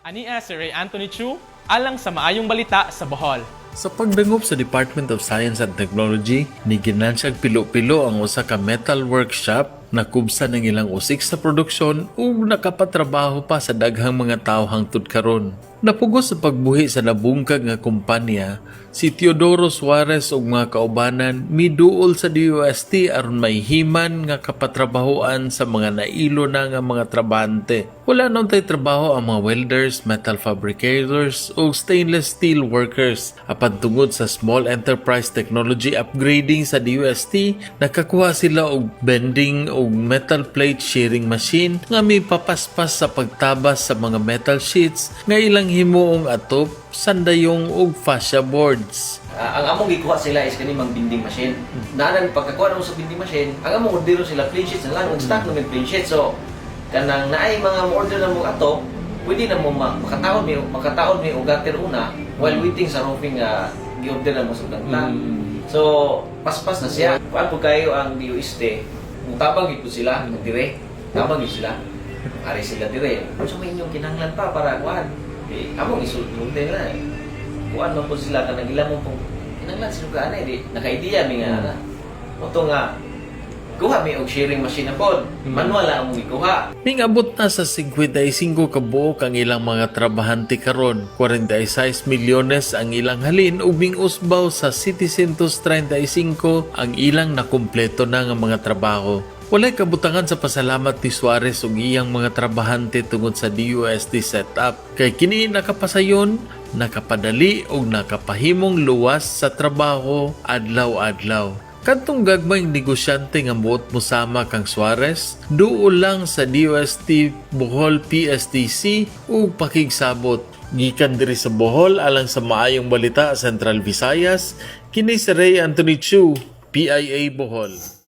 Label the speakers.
Speaker 1: Ania si Ray Anthony Chu, alang sa Maayong Balita sa Bohol.
Speaker 2: Sa pagdangop sa Department of Science and Technology, ni ginansyag pilo-pilo ang usa ka metal workshop, nakubsa ng ilang usik sa produksyon ug nakapatrabaho pa sa daghang mga tawo hangtod karon. Napugos sa pagbuhi sa nabungkag nga kumpanya, si Teodoro Suarez ug mga kaubanan miduol sa DOST aron mahiman nga kapatrabahoan sa mga nailo na nga mga trabahante. Wala na trabaho ang mga welders, metal fabricators ug stainless steel workers. Apan tungod sa Small Enterprise Technology Upgrading sa DOST, nakakuha sila og bending ug metal plate shearing machine nga may papaspas sa pagtabas sa mga metal sheets nga ilang himuong atop, sandayong ug fascia boards.
Speaker 3: Ah, ang among gikuha sila is kani mang bending machine. Naanan pagkakuha namo sa bending machine, ang among order sila plain sheets na lang, stock na may plain sheets. So kanang naay mga mo order na mo ato, pwede na mo makataon mi og gutter una while waiting sa roofing nga gi-order na mo sa dangta. So paspas na siya. Kuan po kayo ang DOST, mutabang gyud po sila dire. Tabang gyud sila. Ari sila dire. Unsa may inyong kinahanglan pa para kuan? Eh, among isulti na eh. Kuan man po sila kanang ila mo pong kinahanglan sila ka anay di naka-idea mi nga ana. Mao nga kuha mi og shearing machine na pod. Manual na among gikuha.
Speaker 2: Mingabot na sa 55 ka buok ang ilang mga trabahante karon. 46 milyones ang ilang halin ug mingusbaw sa 735 ang ilang nakumpleto na nga mga trabaho. Walay kabutangan sa pasalamat ni Suarez ug iyang mga trabahante tungod sa DOST setup. Kay kini nakapasayon, nakapadali ug nakapahimong luwas sa trabaho adlaw-adlaw. Kadtong gagmayng negosyante nga muot mosama kang Suarez, duol lang sa DOST Bohol PSTC ug pakigsabot. Gikan diri sa Bohol alang sa Maayong Balita Central Visayas, kini si Ray Anthony Chu, PIA Bohol.